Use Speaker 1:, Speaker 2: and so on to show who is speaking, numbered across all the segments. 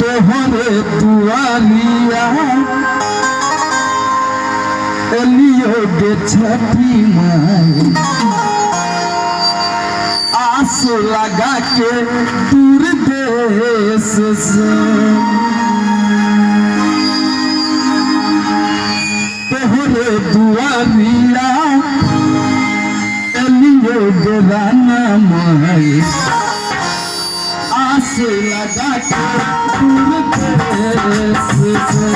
Speaker 1: तोहरे दुआरिया एलियो गे छठी माई, आस लगा के दूर देश से। तोहरे दुआरिया एलियो गे राना माई, आस लगा के दूर देश से।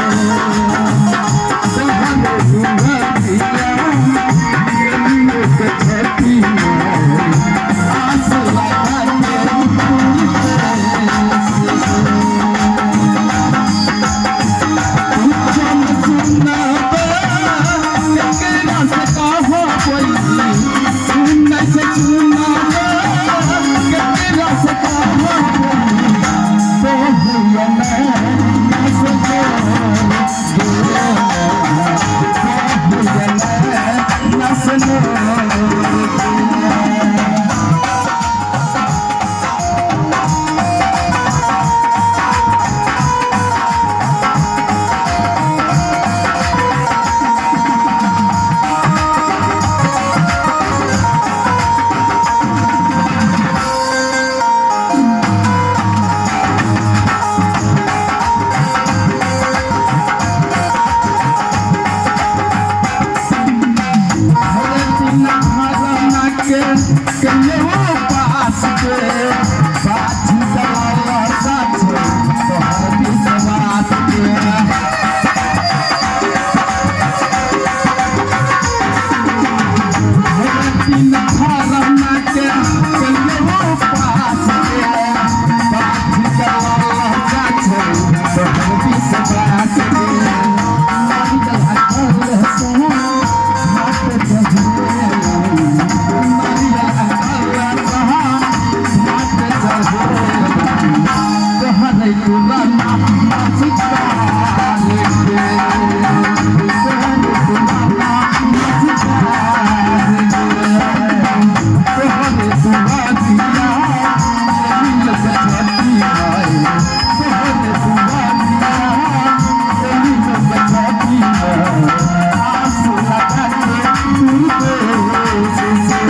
Speaker 1: तोहरे दुआरिया एलियो गे छठी माई, आस लगा के दूर देश से। उच्चम सुनबे केकरा से कहो कोई, सुनै से सुनबे केकरा से कहो कोई, तो भैया मैं न सको तो भैया मैं न सनो। पास के साथी दलाल साथ तोहर विश्वास के। तीन भरना के कहियो पास के साथी दलाल साथ तोहर विश्वास के। नारियल अकल सो हाथ चढ़ेला, नारियल अकल सो हाथ चढ़ेला, तोहरे तुलना मस्कार के, तोहरे तुलना मस्कार के, तोहरे दुआरिया एलियो गे छठी माई, तोहरे दुआरिया एलियो गे छठी माई, आस लगा के दूर देश से।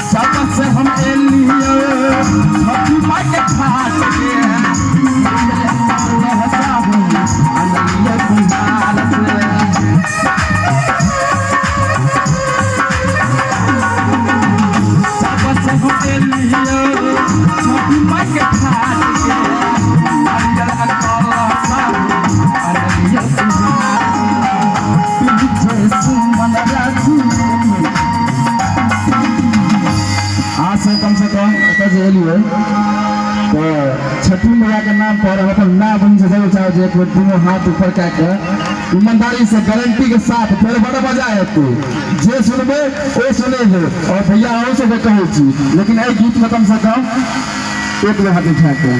Speaker 1: जब से हम एलियो छठी माई के घाट के, साहू अनलियो कुमार से। जब से हम एलियो छठी माई के घाट के, नारियल अकल साहू अनलियो कुमार से। पीछे सुमन राजू। आज से कम एतऽ जे एलियै तऽ छठी मैया के नाम पर हम अपन माय बहिन से जरूर चाहब जे एक बेर दुनू हाथ ऊपर कए के ईमानदारी से गारंटी के साथ फेर बड़ मजा हेतै, जे सुनबै ओ सुनेबै। और भैया अहूँ सबके कहै छी, लेकिन एहि गीत में कम से कम एक बेर हाथ उठा के।